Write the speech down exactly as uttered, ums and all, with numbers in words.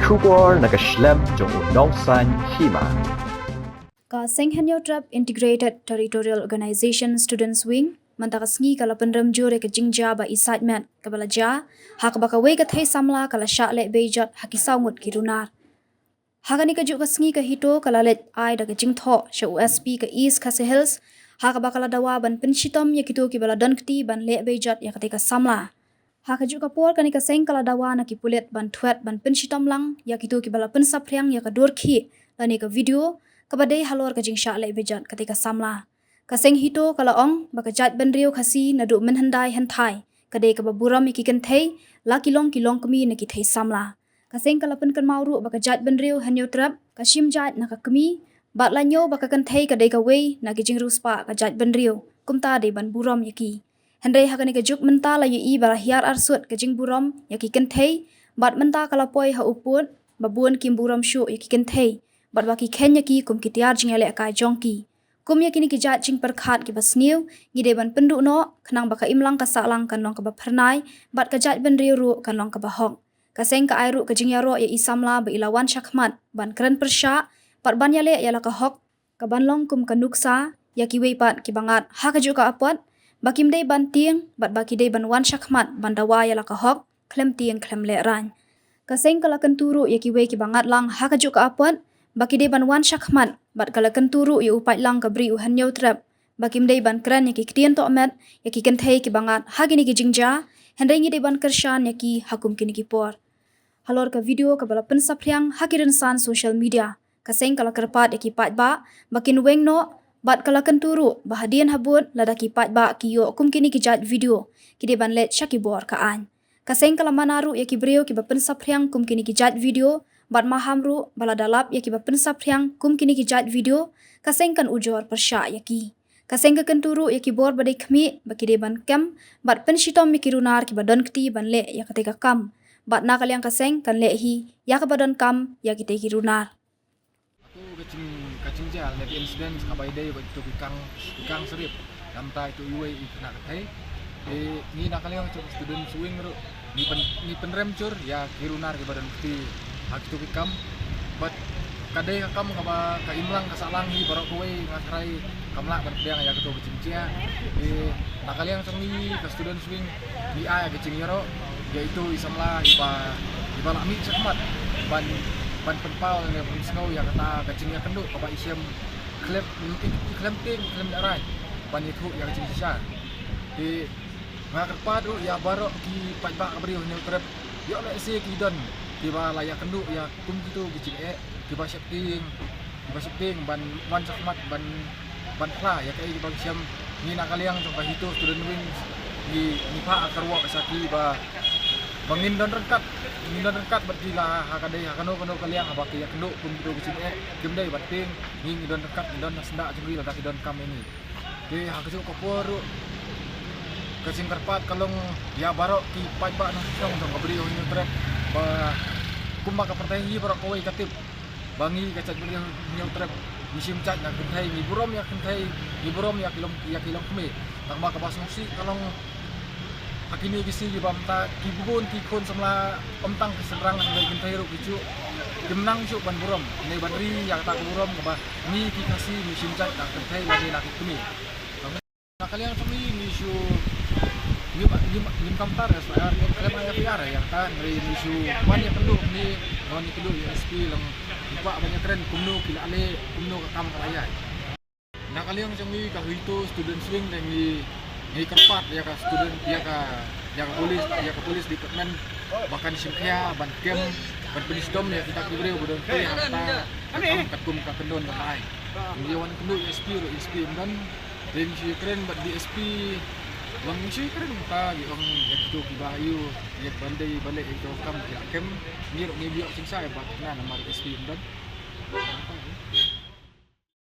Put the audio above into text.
Khubor na ka shlem jong u nongsan hima. Ka Seng Hynñiewtrep Integrated Territorial Organization Students Wing mynta ka sngi ka la pynrem jur ïa ka jingjia ba isaitmet kaba la jia ha kaba kawei ka thei samla ka la shah leh beijot ha ki saw ngut ki runar. Ha kane kajuh ka sngi ka HITO ka la leit ai da ka jingthoh sha u SP ka East Khasi Hills ha kaba ka la dawa ban pynshitom ïa kito kiba la don kti ban leh beijot ïa katei ka samla. Ha kajuh ka por kane ka seng ka la dawa na ki pulit ban thwet ban pynshitom lang ïa kito kiba la pynsaphriang ïa ka dur khih lane ka video kaba dei halor ka jingshah leh beijot katei ka samla. Ka seng HITO ka la ong ba ka jaitbynriew Khasi naduh mynhyndai hynthai ka dei kaba burom ïa ki kynthei, la ki long ki longkmie ne ki thei samla. Ka seng ka la pynkynmaw ruh ba ka jaitbynriew Hynñiewtrep ka shim jait na ka kmie bad la ñiew ba ka kynthei ka dei kawei na ki jingriewspah ka jaitbynriew, kumta dei ban burom ïa ki. Hynrei ha kane ka juk mynta la ïohi ba la hiar arsut ka jingburom ïa ki kynthei bad mynta ka la poi ha u pud ba bun kim burom shuh ïa ki kynthei bad ba ki kheiñ ïa ki kum ki tiar jingïalehkai jong ki. Kum ïa kine ki jait jingpyrkhat kiba sniew ngi dei ban pynduh noh khnang ba ka imlang ka sahlang kan long kaba phyrnai bad ka jaitbynriew ruh kan long kaba hok. Ka seng ka ai ruh ka jingïaroh ïa i samla ba i la wan shakhmat ban kren pyrshah bad ban ïaleh ïa la ka hok, ka ban long kum ka nuksa ïa kiwei pat kiba ngat ha kajuh ka apot ba kim dei ban tieng bad ba ki dei ban wan shakhmat ban dawa ïa la ka hok khlem tieng khlem lehraiñ. Ka seng ka la kyntu ruh ïa kiwei kiba ngat lang ha kajuh ka apot ba ki dei ban wan shakhmat bad ka la kyntu ruh ïa u paidlang ka Bri u Hynñiewtrep ba kim dei ban kren ïa ki ktien tohmet ïa ki kynthei kiba ngat ha kine ki jingjia, hynrei ngi dei ban kyrshan ïa ki ha kum kine ki por. Halor ka video kaba la pynsaphriang ha ki rynsan social media, ka seng ka la kyrpad ïa ki paidbah ba kin weng noh bad ka la kyntu ruh ba hadien habud lada ki paidbah ki ïoh kum kine ki jait video ki dei ban leit sha ki bor ka aiñ. Ka seng ka la mana ruh ïa ki briew kiba pynsaphriang kum kine ki jait video bad maham ruh ba lada lap ïa kiba pynsaphriang kum kine ki jait video ka seng kan ujor pyrshah ïa ki. Ka seng ka kyntu ruh ïa ki bor ba dei khmih ba ki dei ban kem bad pynshitom ïa ki runar kiba don kti ban leh ïa katei ka kam bad na ka liang ka seng kan leh hi ïa kaba donkam ïa kitei ki runar. Ka jing, ka jingjia lane ka incident kaba ïadei bad ito ki kang, ki kang syrip. Namar ito iwei i khynnah kynthei. Te ngi na ka liang jong student wing ruh ngi pyn, ngi pynrem jur ïa ki runar kiba don kti ha kito ki kam. Bad ka dei ka kam kaba ka imlang ka sahlang hi baroh kawei, nga tharai kam lah ban pdiang ïa kito ki jingjia. Te na ka liang jong ngi ka student wing ngi ai ka jingïaroh ïa ito i samla iba, iba la mih shakhmat ban, ban pynpaw ne pynsngew ïa kata ka jingïakynduh kaba i shem khlem, i, i khlem tieng khlem lehraiñ ban ïathuh ïa ka jingshisha. Te nga kyrpad ruh ïa baroh ki paidbah ka Bri u Hynñiewtrep, ïoh lehse ki don kiba la ïakynduh ïa kum kito ki jingeh kiba sheptieng, kiba sheptieng ban wan shakhmat ban, ban phla ïa kaei kaba ki shem. Ngi na ka liang jong ka HITO student wing ngi, ngi phah ka rukom sha ki ba, ba ngin don ryngkat, ngin don ryngkat bad ki la ha ka dei ha kano kano ka liang haba ki ïakynduh kum kito ki jingeh, kim dei ban tieng, ngi, ngi don ryngkat, ngi don ha syndah jong ki lada ki donkam ïa ngi. Te ha kajuh ka por ruh ka jingkyrpad ka long ïa baroh ki paidbah nongshong jong ka Bri u Hynñiewtrep ba kumba ka pyrthei hi baroh kawei ka tip ba ngi ka jaitbynriew Hynñiewtrep ngi shim jait na kynthei, ngi burom ïa kynthei, ngi burom ïa ki long, ïa ki longkmie. Tangba kaba sngewsih ka long ha kine ki sngi kiba mynta ki bun ki khun samla ym tang ki shynrang hynrei kynthei ruh ki juh kim nang shuh ban burom ne ban ri ïa kata ka burom kaba ngi ki Khasi ngi shim jait na kynthei lane na ki kmie. Na ka liang jong ngi ngi shu ngim, ngim, ngim kamtar FIR, ngim khlem FIR ïa kata, hynrei ngi shu wan ïakynduh, ngi wan ïakynduh ïa SP lang, ngi kwah ban ïakren kumno ki la leh, kumno ka kam ka la ïaid. Na ka liang jong ngi ka HITO student wing te ngi, ngi kyrpad ïa ka student, ïa ka, ïa ka police, ïa ka police department ba kan shim khia ban kem, ban pynshitom ïa kita ki briew ba don kti ha kata ka kam katkum ka kyndon ka la ai. Ngi wan kynduh ïa SP ruh, ïa SP ym don. Te ngi shu ïakren bad DSP, long ngi shu ïakren mynta, ngi ong ïa kito kiba ïoh ïa ban dei ban leh ïa kito ki kam ki la kem. Ngi ruh ngim ïoh synshar ïa ba kane namar SP ym don.